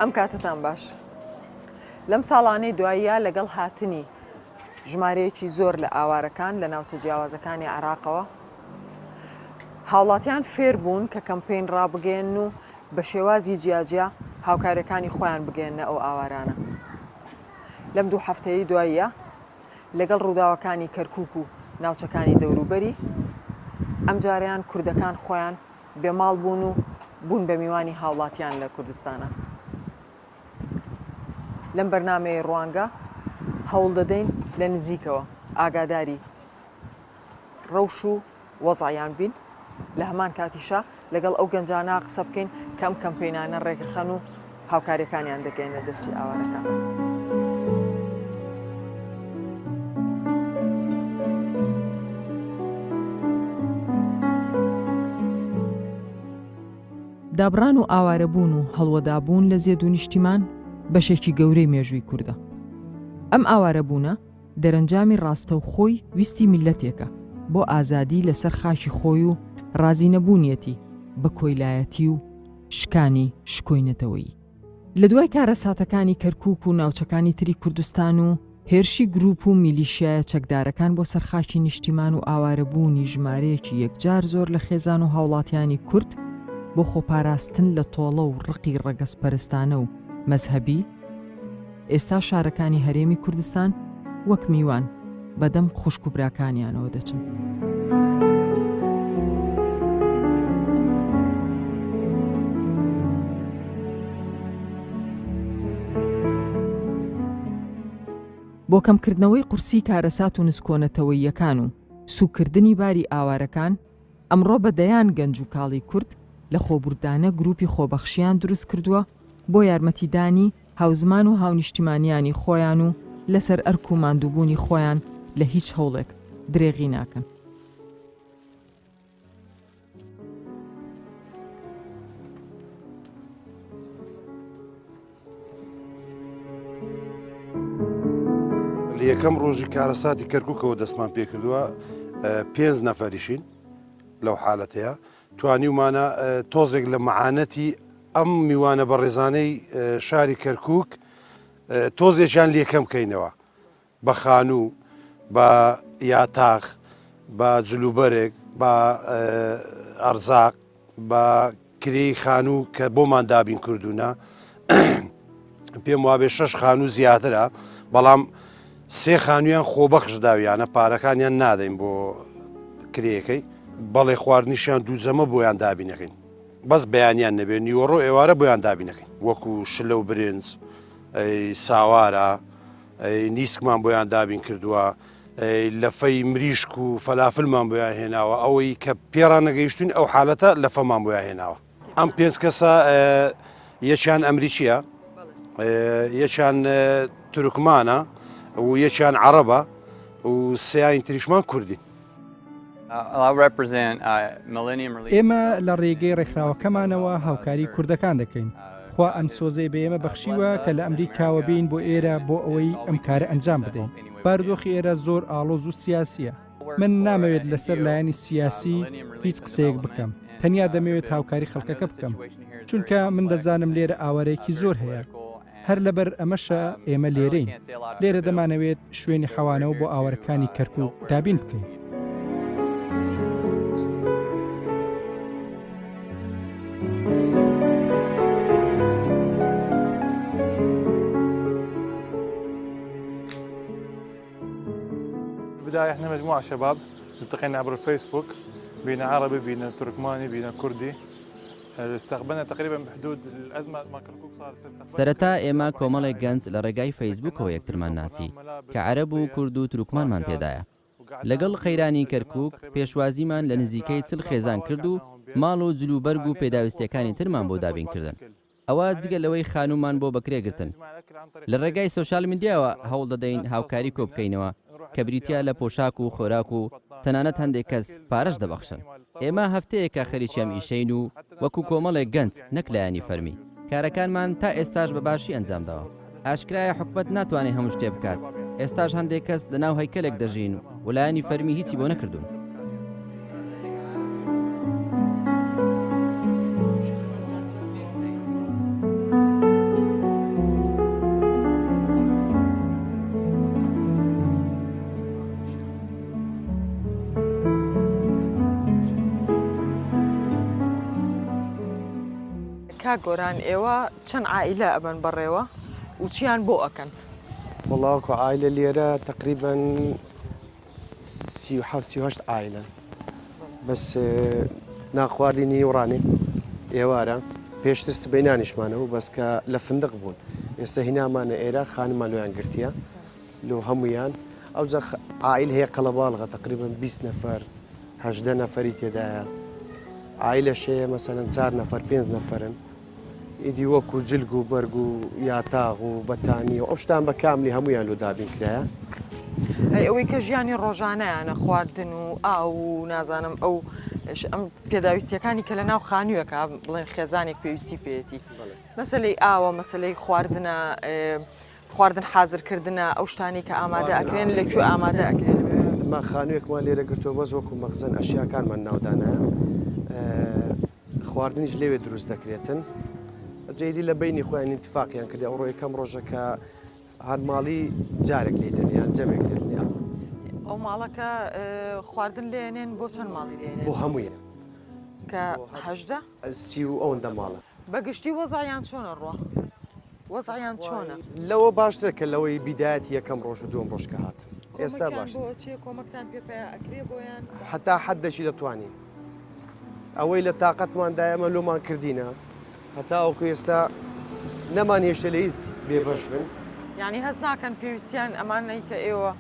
ئەم کاتەتان باش. لەم ساڵانەی دواییە لەگەڵ هاتنی ژمارەیەکی زۆر لە ئاوارەکان لە ناوچە جیاوازەکانی عێراقەوە، هاوڵاتیان فێر بوون کە کەمپەین ڕابگەیەنن و بە شێوازی جیاجیا هاوکارییەکانی خۆیان بگەیەننە ئەو ئاوارانە. لەم دوو هەفتەیەی دواییە لەگەڵ ڕووداوەکانی کەرکووک و ناوچەکانی دەوروبەری، ئەمجارەیان کوردەکان خۆیان بێ ماڵ بوون و بوون بە میوانی هاوڵاتیان لە کوردستانا. لەم بەرنامەیەی ڕوانگە هەوڵ دەدەین لە نزیکەوە ئاگاداری ڕەوش و وەزعیان بین، لە هەمان کاتیشا لەگەڵ ئەو گەنجانە قسە بکەین کە ئەم کەمپەینانە ڕێکخەن و هاوکاریەکانیان دەگەیەنە دەستی ئاوارەکان. دابڕان و ئاوارەبوون و هەڵوەدابوون لە زێد و نیشتیمان بەشێکی گەورەی مێژووی کوردە. ئەم ئاوارەبوونە دەرەنجامی ڕاستەوخۆی ویستی میللەتێکە بۆ ئازادی لەسەر خاکی خۆی و ڕازی نەبوونیەتی بە کۆیلایەتی و شکانی شکۆی نەتەوەیی. لە دوای کارەساتەکانی کەرکووک و ناوچەکانی تری کوردستان و هێرشی گرووپ و میلیشیایە چەکدارەکان بۆ سەر خاکی نیشتیمان و ئاوارەبوونی ژمارەیەکی یەکجار زۆر لە خێزان و هاوڵاتیانی کورد بۆ خۆپاراستن لە تۆڵە و ڕقی ڕەگەزپەرستانە و مەزهەبی، ئێستا شارەکانی هەرێمی کوردستان وەک میوان بەدەم خوشک و براکانیانەوە دەچن. بۆ کەمکردنەوەی قورسیی کارەسات و نسکۆ نەتەوەییەکان و سووککردنی باری ئاوارەکان، ئەمڕۆ بە دەیان گەنج و کاڵی کورد لە خۆبوردانە گرووپی خۆبەخشیان دروست کردووە بۆ یارمەتیدانی هاوزمان و هاونیشتیمانیانی خۆیان و لەسەر ئەرک و ماندووبوونی خۆیان لە هیچ هەوڵێک درێغی ناکەن. لە یەکەم ڕۆژی کارەساتی کەرکووکەوە دەستمان پێکردووە پێنج نەفەریشین لەو حالەتەیە توانیومانە تۆزێک لە معانەتی ئەم میوانە بەڕێزانەی شاری کەرکووک تۆزێکیان لێکەم کەینەوە بە خانوو، بە یاتاغ، بە جلوبەرگ، بە ئەرزاق، بە کرێی خانوو کە بۆمان دابین کردوونە پێم وابێ شەش خانوو زیاترە بەڵام سێ خانوویان خۆبەخش داویانە پارەکانیان نادەین بۆ کرێیەکەی بەڵێ خواردنیشیان دووجەمە بۆیان دابینەکەین بەس بەیانیان نەبێ نیوەڕۆ ئێوارە بۆیان دابینەکەین وەکو شلە و برنج ساوارە نیسکمان بۆیان دابین کردووە لەفەی مریشک و فەلافلمان بۆیان هێناوە ئەوەی کە پێڕان نەگەیشتوین ئەو حالەتە لەفەمان بۆیان هێناوە ئەم پێنج کەسە یەکیان ئەمریکیە یەکیان تورکمانە و یەکیان عەرەبە و سیان تریشمان کوردین. ئێمە لە ڕێگەی ڕێکخراوەکەمانەوە هاوکاری کوردەکان دەکەین. خوا ئەم سۆزەی بە ئێمە بەخشیوە کە لە ئەمریکاوە بێین بۆ ئێرە بۆ ئەوەی ئەم کارە ئەنجام بدەین. بارودۆخی ئێرە زۆر ئاڵۆز و سیاسییە. من نامەوێت لەسەر لایەنی سیاسی هیچ قسەیەک بکەم. تەنیا دەمەوێت هاوکاری خەڵکەکە بکەم. چونکە من دەزانم لێرە ئاوارەیەکی زۆر هەیە. هەر لەبەر ئەمەشە ئێمە لێرەین. لێرە دەمانەوێت شوێنی حەوانەوە بۆ ئاوارەکانی کەرکووک دابین بکەین. بداية احنا مجموعة شباب التقينا عبر الفيسبوك بينا عربي بينا تركماني بينا كردي سەرەتا ئێمە کۆمەڵێک گەنج لە ڕێگای فەیسبووکەوە یەکترمان ناسی، کە عەرەب و کورد و تورکمانمان تێدایە. لەگەڵ قەیرانی کەرکووک پێشوازیمان لە نزیکەی 40 خێزان کرد و ماڵ و جلوبەرگ و پێداویستییەکانی ترمان بۆ دابین کردن. ئەوە جگە لەوەی خانوومان بۆ بەکرێ گرتن. لە ڕێگای سۆشیال میدیاوە هەوڵ دەدەین هاوکاری کۆبکەینەوە کە بریتییە لە پۆشاک و خۆراک و تەنانەت هەندێک کەس پارەش دەبەخشن. ئێمە هەفتەیەکە خەریکی ئەم ئیشەین و وەکو کۆمەڵێک گەنج نەک لایەنی فەرمی. کارەکانمان تا ئێستاش بە باشی ئەنجامداوە. ئاشکرایە حکومەت ناتوانێ هەموو شتێ بکات، ئێستاش هەندێک کەس لەناو هەیکەلێک دەژین و لایەنی فەرمی هیچی بۆ نەکردوون. کاک گۆران ئێوە چەند عائیلە ئەبەن بەڕێوە و چیان بۆ ئەکەن؟ وەڵا وەکو عائیلە لێرە تەقریبەن 37 38 عائیلەن بەس ناخواردی نیوەڕانێ ئێوارە پێشتر سبەینانیشمانەوە بەس کە لە فندق بوون ئێستا هینامانە ئێرە خانمان لۆیان گرتیە لۆ هەمویان ئەوجا عائیل هەیە قەڵەباڵغە تقریبا 20 نەفەر 18 نەفەری تێدایە عائیلەش هەیە مەسەلەن چار نەفەر پێنج نەفەرن ئیدی وەکو جلگ و بەرگ و یاتاغ و بەتانی و ئەو شتان بە کاملی هەمویان لۆ دابین کرایە. ئەی ئەوەی کە ژیانی ڕۆژانەیانە خواردن و ئاو و نازانم ئەو ئەم پێداویستیەکانی کە لە ناو خانوویەکە بڵێن خێزانێک پێویستی پێیەتی مەسەلەی ئاوە مەسەلەی خواردنە خواردن حازر کردنە ئەو شتانەی کە ئامادە ئەکرێن لە کوێ ئامادە ئەکرێن؟ ئەمە خانوویەکمان لێرە گرتووە بەس وەکو مەخزەن ئەشیاکانمان ناودانایە خواردنیش لەوێ دروست دەکرێتن جەیدی لە بینی خۆیان ئینتفاقیان کردی ئەوڕۆ یەکەم ڕۆژە کە هەر ماڵی جارێک لێ دەنێ یان جەمێک لێ دەنێ. ئەو ماڵەکە خواردن لێنێن بۆ چەند ماڵی لێنێن؟ بۆ هەموویان کە 18 سی و ئەوەندە ماڵە. بە گشتی وەزعیان چۆنە ڕوا؟ وەزعیان چۆنە؟ لەوە باشترە کە لەوەی بیدایەتی یەکەم ڕۆژ و دووەم ڕۆژ کە هاتن. ئێستا کۆمەکیان باشترە. بۆ ئەچێ؟ کۆمەکتان پێ پەیا ئەکرێ بۆیان؟ هەتا حەدێکی دەتوانین. ئەوەی لە تاقەتماندایە ئەمە لۆمان کردینە. هەتاوەکو ئێستا نەمان هێشتە لە هیچ بێبەش بن. یانی هەست ناکەن پێویستیان ئەمانەی کە ئێوە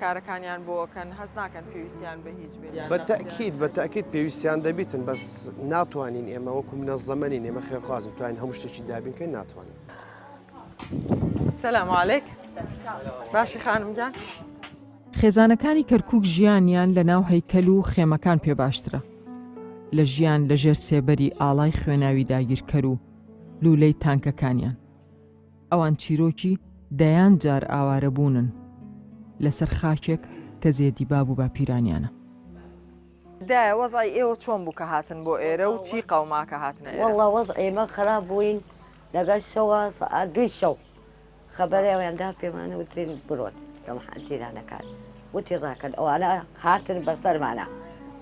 کارەکانیان بۆ ئەکەن هەست ناکەن پێویستیان بە هیچ بێت یان بە تەئکید بە تەئکید پێویستیان دەبیتن بەس ناتوانین ئێمە وەکو منەزەمە نین ئێمە خێرخوازن بتوانین هەموو شتێکی دابین کەین ناتوانین. سلام علیک باشی خانم گیان. خێزانەکانی کەرکوک ژیانیان لە ناو هەیکەل و خێمەکان پێ باشترە لە ژیان لە ژێر سێبەری ئاڵای خوێناوی داگیرکەر و لوولەی تانکەکانیان. ئەوان چیرۆکی دەیان جار ئاوارەبوونن لەسەر خاکێک کە زێدی باب و باپیرانیانە. دایە وەزعی ئێوە چۆن بوو کە هاتن بۆ ئێرە و چی قەوما کە هاتنە ئێرە؟ وەڵا وەزعی ئێمە خراپ بووین لەگەڵ شەوا سەعات دووی شەو خەبەریان دا پێمان وتین برۆن لە جیرانەکان وتی ڕاکەن ئەوانە هاتن بەسەرمانە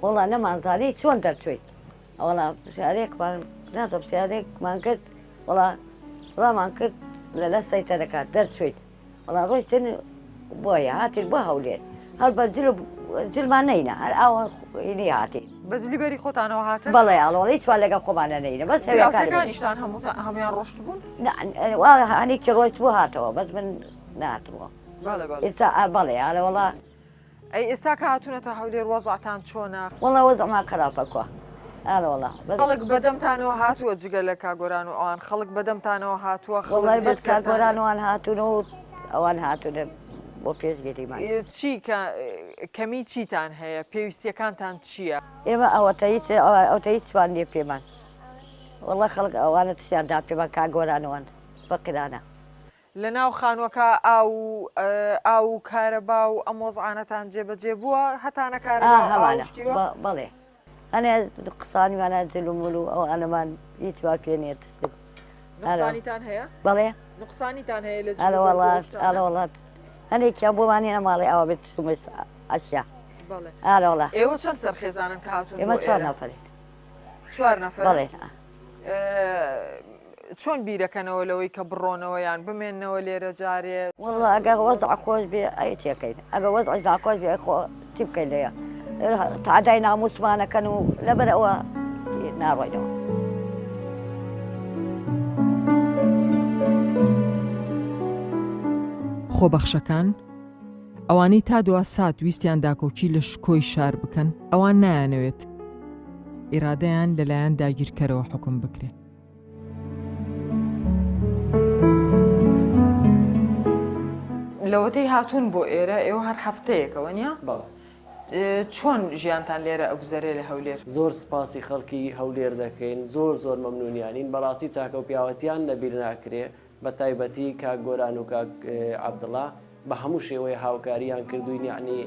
وەڵا نەمانزانی چۆن دەرچووین وەڵا پرسیارێکمان نازم پرسیارێکمان کرد وەڵا ڕامان کرد لە لە سەیتەرەکە دەرچووین وەڵا ڕۆیشتن بۆیە هاتین بۆ هەولێر هەر بە جل و جلمان نەینە هەر ئاوا هینی هاتین بە جلی بەری خۆتانەوە هاتن؟ بەڵێ ئاڵۆڵ هیچمان لەگەڵ خۆمانە نەینە بەس هەوێکانیشتان دراوسێکانیشتان هەمووتان هەموویان ڕۆشتبوون؟ وا هەنێکی ڕۆیشتبوو هاتەوە بەس من نەهاتبووە بەڵێ بەڵێ ئێستا بەڵێ ئاڵێ وەڵا ئەی ئێستا کە هاتوونەتە هەولێر وەزعتان چۆنە؟ وەڵا وەزعمان خراپە کوا ئارە وەڵا بەس. خەڵک بەدەمتانەوە هاتووە جگە لە کاک گۆران و ئەوان خەڵک بەدەمتانەوە هاتووە خەڵک وەڵای دێت بەس کاک سەرتان؟ گۆران وان هاتوون و ئەوان هاتوونە بۆ پێشگیریمان. چی کە کەمی چیتان هەیە پێویستیەکانتان چییە؟ ئێمە ئەوەتە هیچ ئەوتە هیچمان نییە پێمان وەڵا خەڵک ئەوانە تشیان دا پێمان کاک گۆران وان فەقیرانە. لە ناو خانوەکە ئاو و ئاو و کارەبا و ئەم وەزعانەتان جێبەجێ بووە؟ هەتانە کارەبا و ئاو و شتی وا؟ بەڵێ هەنێ قسانیمانە جل و مل و ئەوانەمان هیچمان پێ نییە تشتێک. نوقسانیتان هەیە؟ بەڵێ. نوقسانیتان هەیە لە جل و بەرگ و ئەو شتانە؟ ئەرە وەڵا هەنێکیان بۆمان هێنا ماڵێ ئاوا بێت تشتومە ئەشیا. بەڵێ. ئەرە وەڵا. ئێوە چەند سەر خێزانن کە هاتوون بۆ ئێرە؟ ئێمە چوار نەفەرین. چوار نەفەرن؟ بەڵێ. چۆن بیرەکەنەوە لەوەی کە بڕۆنەوە یان بمێننەوە لێرە جارێ؟ وەڵا ئەگەر وەزع خۆش بێ ئەی تێکەین ئەگەر وەزعیش ناخۆش بێ خۆ چی بکەین لێیە تەعدای ناموسمانەکەن و لەبەر ئەوە ناڕۆینەوە. خۆبەخشەکان، ئەوانەی تا دوا سات ویستیان داکۆکی لە شکۆی شار بکەن، ئەوان نایانەوێت ئیرادەیان لەلایەن داگیرکەرەوە حوکم بکرێ. لەوەتەی هاتوون بۆ ئێرە ئێوە هەر هەفتەیەکە وەنیە؟ بەڵێ. چۆن ژیانتان لێرە ئەگوزەرێ لە هەولێر؟ زۆر سپاسی خەڵکی هەولێر دەکەین زۆر زۆر مەمنونیانین بەڕاستی چاکەو پیاوەتیان لەبیر ناکرێ بەتایبەتی کاک گۆران و کاک عەبدڵا بە هەموو شێوەیە هاوکاریان کردوین یەعنی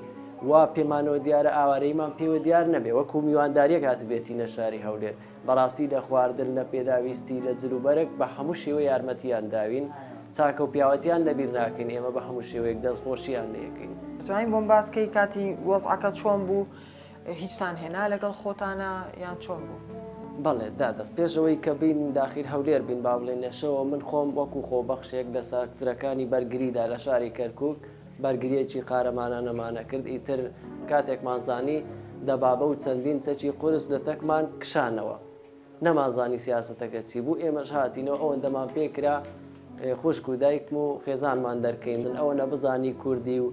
وا پێمانەوە دیارە ئاوارەییمان پێوە دیار نەبێ وەکو میوانداریەک هاتبێتینە شاری هەولێر بەڕاستی لە خواردن لە پێداویستی لە جل و بەرگ بە هەموو شێوە یارمەتیان داوین چاکە و پیاوەتیان لەبیر ناکەین ئێمە بە هەموو شێوەیەک دەستخۆشیان لێکەین. دەتوانی بۆم باس کەی کاتی وەزعەکە چۆن بوو هیچتان هێنا لەگەڵ خۆتانا یان چۆن بوو؟ بەڵێ دادەست پێش ئەوەی کە بین داخیل هەولێر بین با بڵێین لە شەوە من خۆم وەکو خۆبەخشێک لە ساکترەکانی بەرگریدا لە شاری کەرکوک بەرگریەکی قارەمانانەمان ئەکرد ئیتر کاتێکمان زانی دەبابە و چەندین چەکی قورس لە تەکمان کشانەوە نەمانزانی سیاسەتەکە چی بوو ئێمەش هاتینەوە ئەوەندەمان پێکرا خوشک و دایکم و خێزانمان دەرکەین ئەوەنە بزانی کوردی و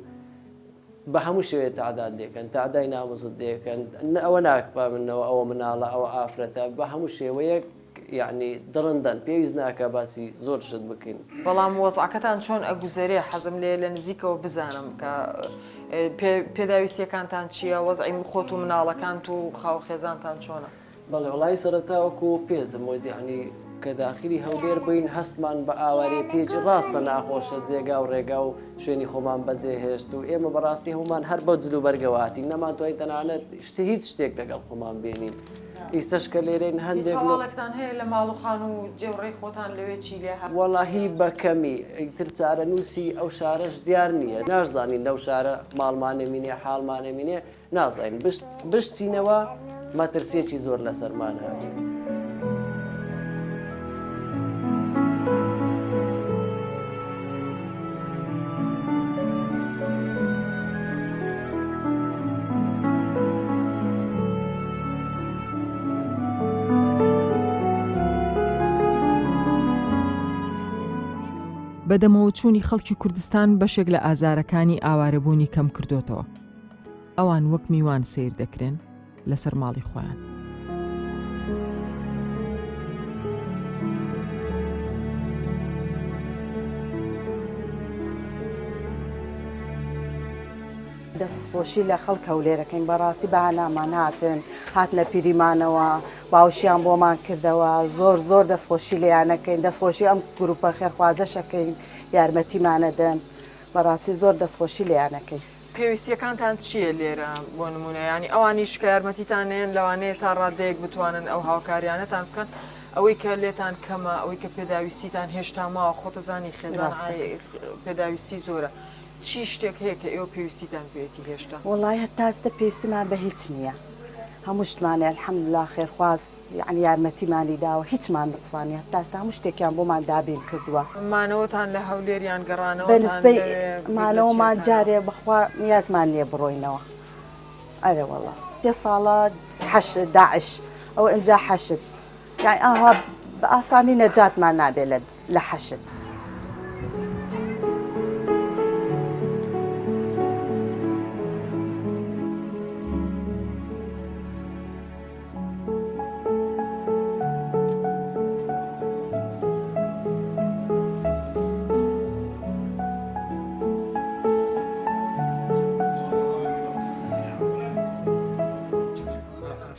بە هەموو شێوەیە تەعدات دێکەن تەعدای ناموست دێکەن ئەوە ناکفامنەوە ئەوە مناڵە ئەوە ئافرەتە بە هەموو شێوەیەک یعنی دڕندەن پێویست ناکە باسی زۆر شت بکەین. بەڵام وەزعەکەتان چۆن ئەگوزەرێ حەزم لێیە لە نزیکەوە بزانم کە پێداویستیەکانتان چیە وەزعی خۆت و مناڵەکانت و خاو خێزانتان چۆنە؟ بەڵێ وەڵایی سەرەتا وەکو پێتم وت یەعنی کە داخلی هەولێر بووین هەستمان بە ئاوارێتیەکی ڕاستە ناخۆشە جێگا و ڕێگا و شوێنی خۆمان بەجێ هێشت و ئێمە بەڕاستی هەمومان هەر بەو جل و بەرگەوە هاتین نەمانتوانی تەنانەت شتی هیچ شتێک لەگەڵ خۆمان بێنین ئیستەش کە لێرەین هەندێک هەواڵێکتان هەیە لە ماڵ و خانوو و جێ و ڕێی خۆتان لەوێ چی لێ هات؟ وەڵاهی بە کەمی ئیتر چارەنووسی ئەو شارەش دیار نییە ناشزانین لەو شارە ماڵمان ئەمینێ حاڵمان ئەمینێ نازانین بشچینەوە مەترسیەکی زۆر لەسەرمانە. بەدەمەوەچوونی خەڵکی کوردستان بەشێک لە ئازارەکانی ئاوارەبوونی کەم کردۆتەوە. ئەوان وەک میوان سەیر دەکرێن لەسەر ماڵی خۆیان. دەستخۆشی لە خەڵک هەولێرەکەین بەڕاستی بەهانامان هاتن هاتنە پیریمانەوە باوشیان بۆمان کردەوە زۆر زۆر دەستخۆشی لێیانەکەین دەستخۆشی ئەم گروپە خێرخوازەشەکەین یارمەتیمانەدەن بەڕاستی زۆر دەستخۆشی لێیانەکەین. پێویستیەکانتان چییە لێرە بۆ نمونە یانی ئەوانیش کە یارمەتیتان نەیەن لەوانەیە تا ڕادەیەک بتوانن ئەو هاوکاریانەتان بکەن ئەوەی کە لێتان کەمە ئەوەی کە پێداویستیتان هێشتا ماوە خۆتەزانی خێزان پێداویستی زۆرە چی شتێک هەیە کە ئێوە پێویستیتان پێیەتی هێشتا؟ وەڵای هەتا ئێستا پێویستیمان بە هیچ نییە هەموو شتمانە الحمدللە خێرخواز یەعنی یارمەتیمانی داوە هیچمان نوقسان نیە هەتا ئێستا هەموو شتێکیان بۆمان دابین کردووە. مانەوەتان لە هەولێر یان بە گەڕانەوەتان نسبەی لەوێ بیر لە چی مانەوەمان ئەکەنەوە؟ جارێ بەخوا نیازمان نیە بڕۆینەوە ئەرێ وەڵا سێ ساڵە حەشد داعش ئەوە ئینجا حەشد یانی ئاوا بە ئاسانی نەجاتمان نابێ لە لە حەشد.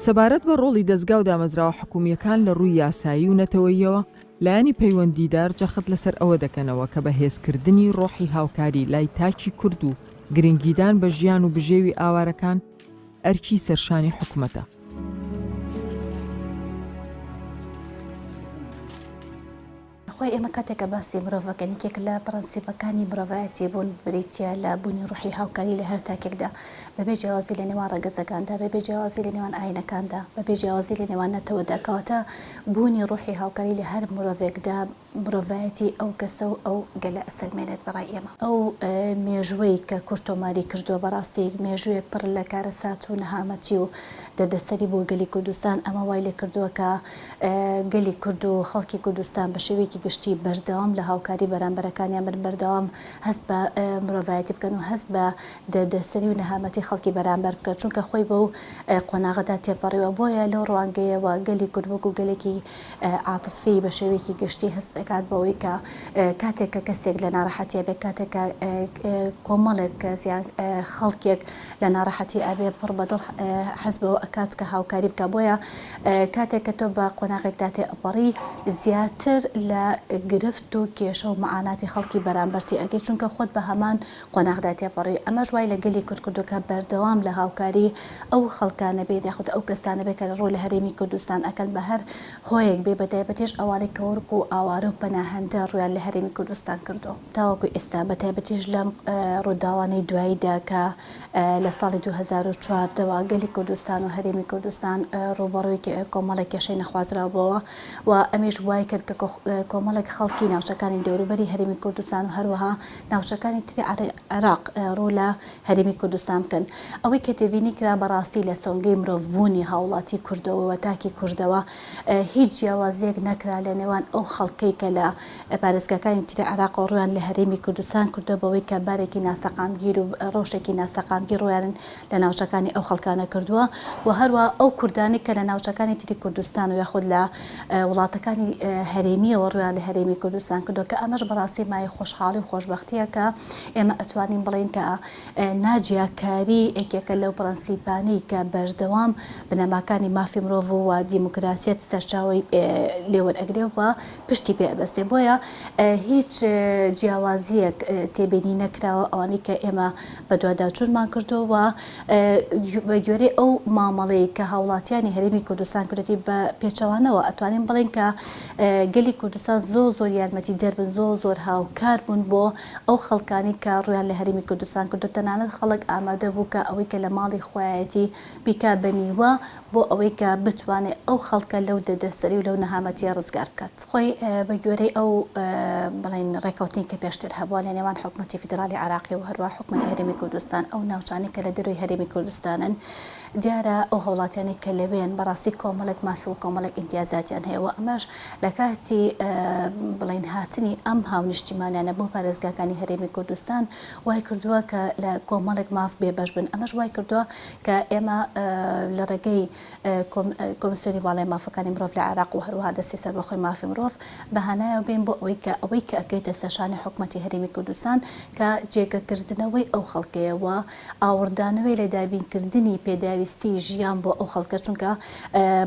سەبارەت بە ڕۆڵی دەزگا و دامەزراوە حکوومییەکان لە ڕووی یاسایی و نەتەوەییەوە، لایەنی پەیوەندیدار جەخت لەسەر ئەوە دەکەنەوە کە بەهێزکردنی ڕۆحی هاوکاری لای تاکی کورد و گرنگیدان بە ژیان و بژێوی ئاوارەکان ئەرکی سەرشانی حکومەتە. خۆی ئێمە کاتێک کە باسی مرۆڤ ئەکەین یەکێک لە پڕەنسیپەکانی مرۆڤایەتی بوون بریتییە لە بوونی ڕۆحی هاوکاری لە هەر تاکێکدا بەبێ جیاوازی لە نێوان ڕەگەزەکاندا بەبێ جیاوازی لە نێوان ئاینەکاندا بەبێ جیاوازی لە نێوان نەتەوەدا کەواتە بوونی ڕۆحی هاوکاری لە هەر مرۆڤێکدا مرۆڤایەتی ئەو کەسە و ئەو گەلە ئەسەلمێنێت بەڕای ئێمە. ئەو مێژووەی کە کورد تۆماری کردووە بەڕاستی مێژوویەک پڕ لە کارەسات و نەهامەتی و دەردەسەری بۆ گەلی کوردستان، ئەمە وای لێکردووە کە گەلی کورد و خەڵکی کوردستان بە شێوەیەکی گشتی بەردەوام لە هاوکاری بەرامبەرەکانیان بن، بەردەوام هەست بە مرۆڤایەتی بکەن و هەست بە دەردەسەری و نەهامەتی خەڵکی بەرامبەر بکەن، چونکە خۆی بەو قۆناغەدا تێپەڕیوە، بۆیە لەو ڕوانگەیەوە گەلی کورد وەکو گەلێکی عاتفی بە شێوەیەکی گشتی هەست ئەکات بەوەی کە کاتێک کە کەسێک لە ناڕەحەتیە بێت کاتێک کە کۆمەڵێک کەس یان خەڵکێک لە ناڕەحەتی ئەبێ پڕ بە دڵ حەز بەوە ئەکات کە هاوکاری بکا بۆیە کاتێک کە تۆ بە قۆناغێکدا تێ ئەپەڕی زیاتر لە. گرفت و کێشە و مەعاناتی خەڵکی بەرامبەر تێئەگەی چونکە خۆت بە هەمان قۆناغدا تێپەڕی ئەمەش وای لە گەلی کورد کردووە کە بەردەوام لە هاوکاری ئەو خەڵکانە بێت یاخود ئەو کەسانە بێت کە ڕوو لە هەرێمی کوردستان ئەکەن بە هەر هۆیەک بێ بەتایبەتیش ئەوانەی کە وەکو ئاوارە و پەناهەندە ڕوویان لە هەرێمی کوردستان کردووە. تاوەکو ئێستا بەتایبەتیش لەم ڕووداوانەی دواییدا کە لە ساڵی 2014 وە گەلی کوردستان و هەرێمی کوردستان ڕووبەڕووی کۆمەڵێک کێشەی نەخوازراو بۆوە و ئەمیش وای کرد کە کۆمەڵێک خەڵکی ناوچەکانی دەوروبەری هەرێمی کوردستان و هەروەها ناوچەکانی تری عێراق ڕوو لە هەرێمی کوردستان بکەن. ئەوەی کە تێبینی کرا بەڕاستی لە سۆنگەی مرۆڤبوونی هاوڵاتی کوردەوە و تاکی کوردەوە هیچ جیاوازییەک نەکرا لە نێوان ئەو خەڵکەی کە لە پارێزگاکانی تری عێراقەوە ڕوویان لە هەرێمی کوردستان کردووە بەوەی کە بارێکی ناسەقامگیر و ڕەوشێکی ناسەقامگیر ڕوویان لە ناوچەکانی ئەو خەڵکانە کردووە و هەروەها ئەو کوردانەی کە لە ناوچەکانی تری کوردستان و یاخود لە وڵاتەکانی هەرێمییەوە ڕوویان لە هەرێمی کوردستان کردووە کە ئەمەش بەڕاستی مایەی خۆشحاڵی و خۆشبەختییە کە ئێمە ئەتوانین بڵێین کە ناجیاکاری یەکێکە لەو پرەنسیپانەی کە بەردەوام بنەماکانی مافی مرۆڤ و دیموکراسیەت سەرچاوەی لێ وەرئەگرێ و پشتی پێ ئەبەستێ بۆیە هیچ جیاوازیەک تێبینی نەکراوە ئەوانەی کە ئێمە بەدواداچوونمان کردووە و بە گوێرەی ئەو مامەڵەی کە هاوڵاتیانی هەرێمی کوردستان کردێتی بە پێچەوانەوە ئەتوانین بڵێین کە گەلی کوردستان زۆر زۆر یارمەتیدەر بن زۆر زۆر هاوکار بوون بۆ ئەو خەڵکانەی کە ڕوویان لە هەرێمی کوردستان کردو تەنانەت خەڵک ئامادە بوو کە ئەوەی کە لە ماڵی خۆیایەتی بیکا بە نیوە بۆ ئەوەی کە بتوانێ ئەو خەڵکە لەو دەردەسەری و لەو نەهامەتیە ڕزگار بکات. خۆی بە گوێرەی ئەو بڵێین ڕێکەوتنەی کە پێشتر هەبووە لە نێوان حکومەتی فیدراڵی عێراقی و هەروەها حکومەتی هەرێمی کوردستان ئەو ناوچانەی کە لە دەرەوەی هەرێمی کوردستانن دیارە ئەو هاوڵاتیانەی کە لەوێن بەڕاستی کۆمەڵێک ماف و کۆمەڵێک ئیمتیازاتیان هەیە و ئەمەش لە کاتی بڵێین هاتنی ئەم هاونیشتیمانیانە بۆ پارێزگاکانی هەرێمی کوردستان وای کردووە کە لە کۆمەڵێک ماف بێبەش بن ئەمەش وای کردووە کە ئێمە لە ڕێگەی کۆمیسیۆنی باڵای مافەکانی مرۆڤ لە عێراق و هەروەها دەستەی سەربەخۆی مافی مرۆڤ بە هانایەوە بێین بۆ ئەوەی کە ئەوەی کە ئەکەوێتە سەرشانی حکومەتی هەرێمی کوردستان کە جێگەکردنەوەی ئەو خەڵکەیە و ئاوڕدانەوەی لە دابینکردنی پێداویستی ژیان بۆ ئەو خەڵکە چونکە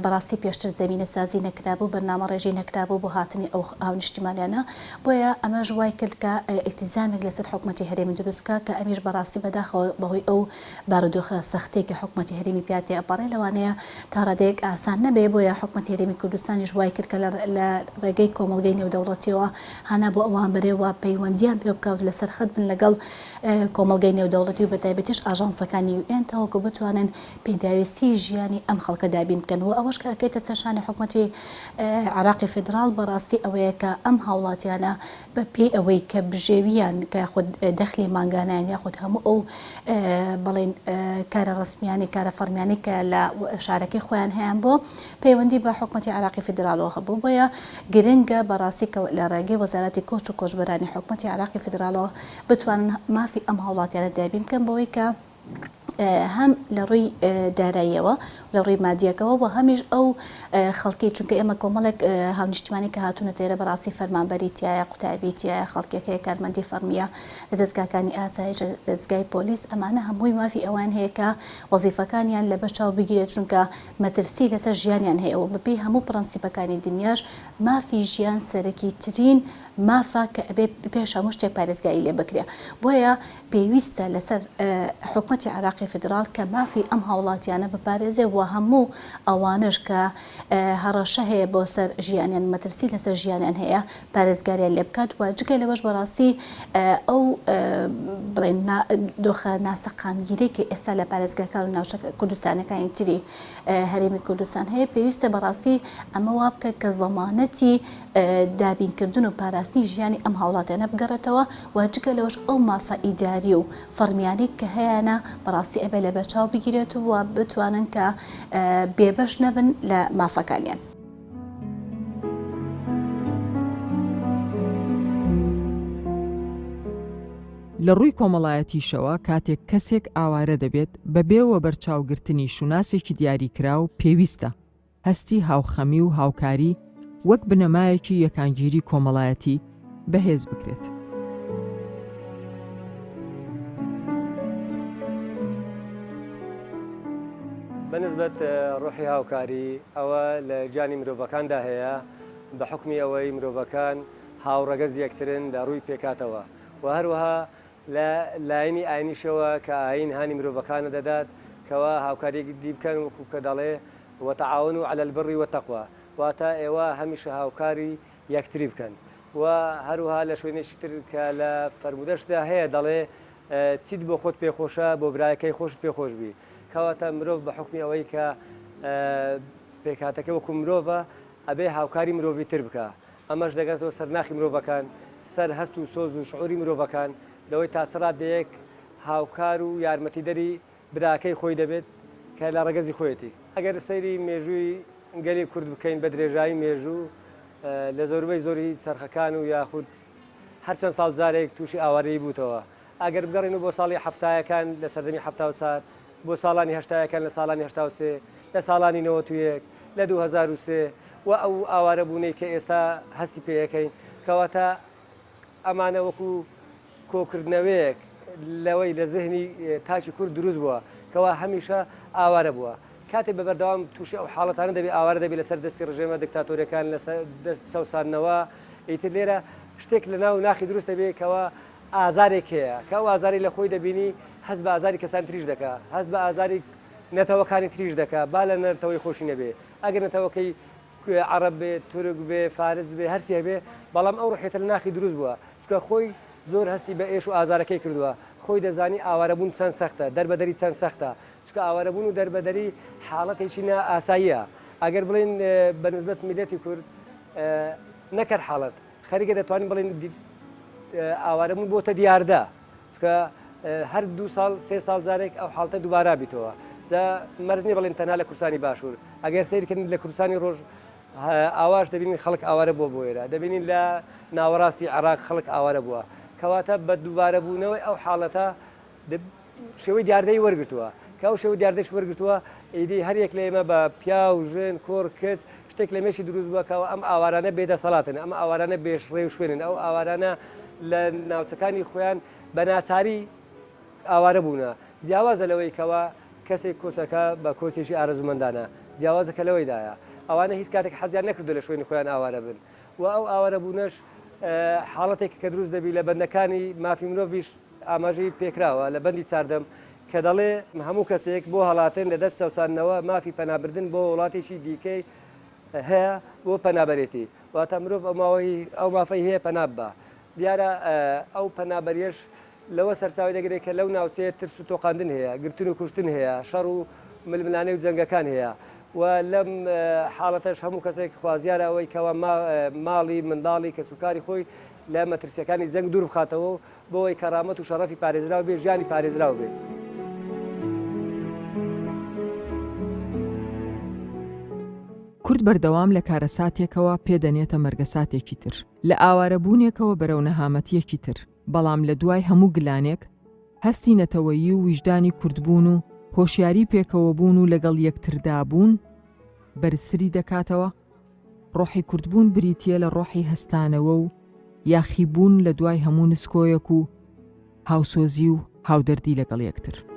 بەڕاستی پێشتر زەمینەسازی نەکرابوو بەرنامەڕێژی نەکرابوو بۆ هاتنی ئەو هاونیشتیمانیانە بۆیە ئەمەش وای کرد کە ئیلتیزامێک لەسەر حکومەتی هەرێمی دروست بکات کە ئەمیش بەڕاستی بەداخەوە بەهۆی ئەو بارودۆخە سەختەی کە حکومەتی هەرێمی پیا تێئەپەڕێ لەوانەیە تا ڕادەیەک ئاسان نەبێ بۆیە حکومەتی هەرێمی کوردستانیش وای کرد کە لە ڕێگەی کۆمەڵگەی نێودەوڵەتیەوە هانا بۆ ئەوان بەرێ و پەیوەندیان پێ بکا و لەسەر خەت بن لەگەڵ کۆمەڵگەی نێودەوڵەتی و بەتایبەتیش ئاژانسەکانی یو ئێن تاوەکو بتوانن پێداویستی ژیانی ئەم خەڵکە دابین بکەن و ئەوەش کە ئەکەوێتە سەر شانی حکومەتی عێراقی فیدراڵ بەڕاستی ئەوەیە کە ئەم هاوڵاتیانە بە پێی ئەوەی کە بژێویان کە یاخود دەخلی مانگانەیان یاخود هەموو ئەو بڵێن کارە ڕەسمیانەی کارە فەڕمیانەی کە لە شارەکەی خۆیان هەیان بۆ پەیوەندی بە حکومەتی عێراقی فیدراڵەوە هەبوو بۆیە گرنگە بەڕاستی کە لە ڕێگەی وەزارەتی کۆچ و کۆچبەرانی حکومەتی عێراقی فیدراڵەوە بتوانن مافی ئەم هاوڵاتیانە دابین بکەن بەوەی کە هەم لە ڕووی داراییەوە لە ڕووی مادیەکەوە و هەمیش ئەو خەڵکی چونکە ئێمە کۆمەڵێک هاونیشتیمانی کە هاتوونەتە ئێرە بەڕاستی فەرمانبەری تایە قوتابی تایە خەڵکێک هەیە کارمەندی فەڕمیە لە دەزگاکانی ئاسایش لە دەزگای پۆلیس ئەمانە هەمووی مافی ئەوان هەیە کە وەزیفەکانیان لەبەر چاو بگیرێت چونکە مەترسی لەسەر ژیانیان هەیە و بەپێی هەموو پرەنسیپەکانی دنیاش مافی ژیان سەرەکی ترین مافە کە ئەبێ پێش هەموو شتێک پارێزگاری لێ بکرێ بۆیە پێویستە لەسەر حکومەتی عێراقی فیدراڵ کە مافی ئەم هاوڵاتیانە بپارێزێ و هەموو ئەوانەش کە هەڕەشە هەیە بۆ سەر ژیانیان مەترسی لەسەر ژیانیان هەیە پارێزگاریان لێ بکات و جگە لەوەش بەڕاستی ئەو بڵێن دۆخە ناسەقامگیرەی کە ئێستا لە پارێزگاکان و ناوچە کوردستانەکانی تری هەرێمی کوردستان هەیە پێویستە بەڕاستی ئەمە وا بکات کە زەمانەتی دابینکردن و پاراستنی ژیانی ئەم هاوڵاتیانە بگەڕێتەوە و جگە لەوەش ئەو مافە ئیداری و فەڕمیانەی کە هەیانە بەڕاستی ئەبێ لەبەرچاو بگیرێت و بتوانن کە بێبەش نەبن لە مافەکانیان. لە ڕووی کۆمەڵایەتیشەوە کاتێک کەسێک ئاوارە دەبێت بەبێ وەبەرچاوگرتنی شوناسێکی دیاریکراو پێویستە هەستی هاوخەمی و هاوکاری وەک بنەمایەکی یەکانگیری کۆمەڵایەتی بەهێز بکرێت. بەنسبەت ڕۆحی هاوکاری ئەوە لە گیانی مرۆڤەکاندا هەیە بە حوکمی ئەوەی مرۆڤەکان. هاوڕەگەز یەکترن لە ڕووی پێکهاتەوە و هەروەها لە لایەنی ئاینیشەوە کە ئاین هانی مرۆڤەکانە دەدات کەوا هاوکاری یەکدی بکەن وەکو کە دەڵێ، وتعاونوا علی البر والتقوی، واتە ئێوە هەمیشە هاوکاری یەکتری بکەن. و هەروەها لە شوێنێکی تر کە لە فەرموودەشدا هەیە دەڵێ، چیت بۆ خۆت پێ خۆشە بۆ برایەکەی خۆشت پێ خۆش بی. کەواتە مرۆڤ بە حوکمی ئەوەی کە پێکهاتەکەی وەکو مرۆڤە ئەبێ هاوکاری مرۆڤی تر بکا. ئەمەش دەگەرێتەوە سەر ناخی مرۆڤەکان، سەر هەست و سۆز و شعوری مرۆڤەکان لەوەی تا چ ڕادەیەک هاوکار و یارمەتیدەری براکەی خۆی دەبێت کە لە ڕەگەزی خۆیەتی. ئەگەر سەیری مێژووی گەلی کورد بکەین بە درێژایی مێژوو لە زۆربەی زۆری چەرخەکان و یاخود هەر چەند ساڵ جارێک تووشی ئاوارەیی بووتەوە. ئەگەر بگەڕێینەوە بۆ ساڵی حەفتایەکان لە سەردەمی 74، بۆ ساڵانی هەشتایەکان لە ساڵانی 83، لە ساڵانی 91، لە 2003 و ئەو ئاوارەبوونەی کە ئێستا هەستی پێ ئەکەین، کەواتە ئەمانە وەکو کۆکردنەوەیەک لەوەی لە زهنی تاکی کورد دروست بووە کەوا هەمیشە ئاوارە بووە. کاتێ بە بەردەوام تووشی ئەو حاڵەتانە دەبی ئاوارە دەبی لەسەر دەستی ڕژێمە دکتاتۆریەکان لەسەر دەست چەوساندنەوە ئیتر لێرە شتێک لە ناو ناخی دروست دەبێ کەوا ئازارێک هەیە کە ئەو ئازارەی لە خۆی دەبینی هەست بە ئازاری کەسانی تریش دەکا هەست بە ئازاری نەتەوەکانی تریش دەکا با لە نەتەوەی خۆشی نەبێ ئەگەر نەتەوەکەی عەڕەب بێ تورک بێ فارس بێ هەرچی هەبێ بەڵام ئەو ڕوحیەتە لە ناخی دروست بووە چونکە خۆی زۆر هەستی بە ئێش و ئازارەکەی کردووە خۆی دەزانی ئاوارەبوون چەند سەختە دەربەدەری چەند سەختە چونکە ئاوارەبوون و دەربەدەری حاڵەتێکی نا ئاساییە ئەگەر بڵێین بە نسبەت میللەتی کورد نەک هەر حاڵەت خەریکە دەتوانین بڵێین ئاوارەبوون بۆتە دیاردە چونکە هەر دوو ساڵ سێ ساڵ جارێک ئەو حاڵتە دووبارە بیتەوە جا مەرج نییە بڵێن تەنها لە کوردستانی باشوور ئەگەر سەیرکردن لە کوردستانی ڕۆژ ئاواش دەبینین خەڵک ئاوارە بووە بۆ ئێرە دەبینین لە ناوەڕاستی عێراق خەڵک ئاوارە بووە کەواتە بە دووبارەبوونەوەی ئەو حاڵەتە شێوەی دیاردەی وەرگرتووە، کە ئەو شێوە دیاردەش وەرگرتووە، ئیدی هەر یەک لە ئێمە بە پیاو، ژن، کوڕ، کچ، شتێک لە مێشکی دروست بووە کە ئەم ئاوارانە بێ دەسەڵاتن، ئەم ئاوارانە بێ ڕێوشوێنن، ئەو ئاوارانە لە ناوچەکانی خۆیان بە ناچاری ئاوارە بوونە. جیاوازە لەوەی کەوا کەسێک کۆچەکە بە کۆچێکی ئارەزوومەندانە، جیاوازەکە لەوەیدایە ئەوانە هیچ کاتێک حەزیان نەکردووە لە شوێنی خۆیان ئاوارە بن و ئەو ئاوارەبوونەش حاڵەتێکە کە دروست دەبی لە بەندەکانی مافی مرۆڤیش ئاماژەی پێکراوە لە بەندی چاردەم کە دەڵێ، هەموو کەسێک بۆ هەڵاتن لە دەست چەوساندنەوە مافی پەنابردن بۆ وڵاتێکی دیکەی هەیە بۆ پەنابەرێتی، واتە مرۆڤ ئەو مافەی هەیە پەنا ببا. دیارە ئەو پەنابەریەش لەوە سەرچاوەی دەگرێت کە لەو ناوچەیە ترس و تۆقاندن هەیە، گرتن و کوشتن هەیە، شەڕ و ململانێ و جەنگەکان هەیە و لەم حاڵەتەش هەموو کەسێک خوازیارە ئەوەی کەوا ماڵی، منداڵی، کەسوکاری خۆی لە مەترسییەکانی جەنگ دوور بخاتەوە و بۆ ئەوەی کەرامەت و شەڕەفی پارێزراو بێ، ژیانی پارێزراو بێ. کورد بەردەوام لە کارەساتێکەوە پێ دەنێتە مەرگەساتێکی تر، لە ئاوارەبوونێکەوە بەرەو نەهامەتییەکی تر، بەڵام لە دوای هەموو گلانێک، هەستی نەتەوەیی و ویژدانی کوردبوون و هۆشیاری پێکەوەبوون و لەگەڵ یەکتردابوون بەرزتری دەکاتەوە، ڕۆحی کوردبوون بریتییە لە ڕۆحی هەستانەوە و یاخیبوون لە دوای هەموو نسکۆیەک و هاوسۆزی و هاودەردی لەگەڵ یەکتر.